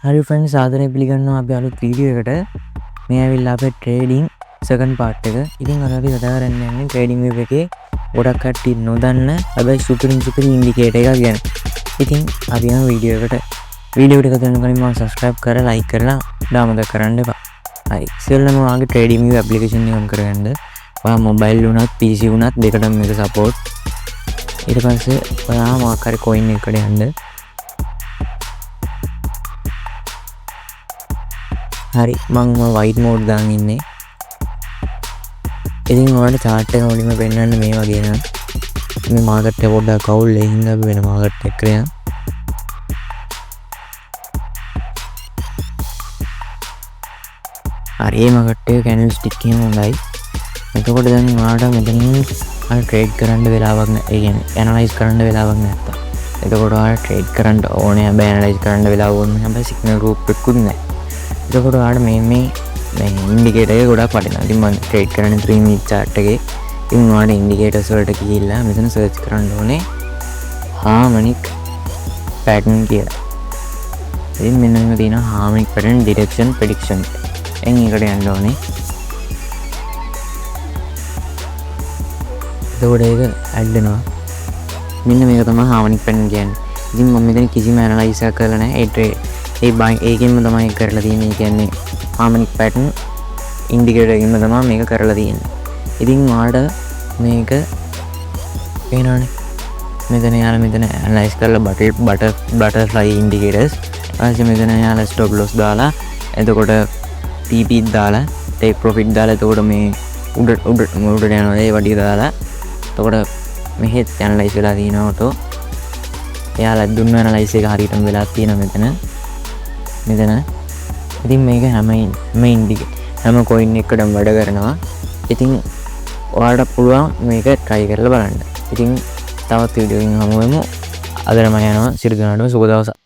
හරි ෆ්‍රෙන්ඩ්ස්, ආදරය පිළිගන්නවා අපි අලුත් වීඩියෝ එකට. මේ ඇවිල්ලා අපේ ට්‍රේඩින් සෙකන්ඩ් පාර්ට් එක. ඉතින් අද අපි කතා කරන්න යන්නේ ට්‍රේඩින් වෙබ් එකේ ගොඩක් කට්ටිය නොදන්න හැබැයි සුපිරිම සුපිරි ඉන්ඩිකේටර් එකක් ගැන. ඉතින් අපි යමු වීඩියෝ එකට. වීඩියෝ එකට එකතු වෙන කලින් මම සබ්ස්ක්‍රයිබ් කරලා ලයික් කරලා ඩවුන්ලෝඩ් කරන්න එපා. හරි, ඉස්සෙල්ලාම ඔයාගේ ට්‍රේඩින් වෙබ් ඇප්ලිකේෂන් එක ඔන් කරගන්න. ඔයා මොබයිල් වුණත් PC වුණත් දෙකටම මේක සපෝට්. ඊට පස්සේ ඔයා මොකක් හරි කොයින් එකකට යන්න. හරි, මං වයිට් මෝඩ් දාන් ඉන්නේ. ඉතින් ඔයාලට චාට් එක මුලින්ම පෙන්වන්න මේ වගේ නම් මේ මාකට් එක පොඩ්ඩක් අවුල්, ඒ හින්දා අපි වෙන මාකට් එකකට යමු. හරි, මේ මාකට් එක කැන්ඩල් ස්ටික් එහෙම හොඳයි. එතකොට දැන් ඔයාලට මෙතනින් අර ට්‍රේඩ් කරන්න වෙලාවක් නෑ. ඒ කියන්නේ ඇනලයිස් කරන්න වෙලාවක් නැත්තම්. එතකොට ඔයාලට ට්‍රේඩ් කරන්න ඕනේ, හැබැයි ඇනලයිස් කරන්න වෙලාව ඕනේ, හැබැයි සිග්නල් ගෲප් එකකුත් නෑ. එතකොට ඔයාලට මේ මේ මේ ඉන්ඩිකේටර් එක ගොඩක් වටිනවා. ඉතින් මම ට්‍රේඩ් කරන්නේ 3 minute chart එකේ. ඉතින් ඔයාලට ඉන්ඩිකේටර්ස් වලට ගිහිල්ලා මෙතන සර්ච් කරන්න ඕනේ හාමොනික් පැටර්න් කියලා. ඉතින් මෙන්න මෙහෙම තියෙනවා හාමොනික් පැටර්න් ඩිරෙක්ෂන් ප්‍රෙඩික්ෂන්. එන් එකට යන්න ඕනේ. එතකොට ඒක ඇඩ් වෙනවා. මෙන්න මේක තමයි හාමොනික් පැටර්න් කියන්නේ. ඉතින් මම මෙතන කිසිම ඇනලයිස් එකක් කරලා නැහැ. ඒ ට්‍රේඩ් ඒ බයි ඒකෙන්ම තමයි කරලා තියෙන්නේ. ඒ කියන්නේ හාමොනික් පැටර්න් ඉන්ඩිකේටර් එකකින්ම තමයි මේක කරලා තියෙන්නේ. ඉතින් ඔයාලට මේක පේනවනේ. මෙතන යාලා මෙතන ඇනලයිස් කරලා බටර්ෆ්ලයි ඉන්ඩිකේටර්ස්. ඊපස්සේ මෙතන යාලා ස්ටොප් ලොස් දාලා, එතකොට TP දාලා, ටේක් ප්‍රොෆිට් දාලා, එතකොට මේ උඩ උඩ උඩට යනවා ඒ වඩිය දාලා, එතකොට මෙහෙත් ඇනලයිස් වෙලා තියෙනවා ඔටෝ. එයාලා දුන්න ඇනලයිස් එක හරියටම වෙලා තියෙනවා මෙතන. මෙතන. ඉතින් මේක හැම කොයින් එකකටම වැඩ කරනවා. ඉතින් ඔයාලට පුළුවන් මේක try කරලා බලන්න. ඉතින් තවත් වීඩියෝ එකකින් හමු වෙමු. අදට මම යනවා. සියලු දෙනාටම සුබ දවසක්.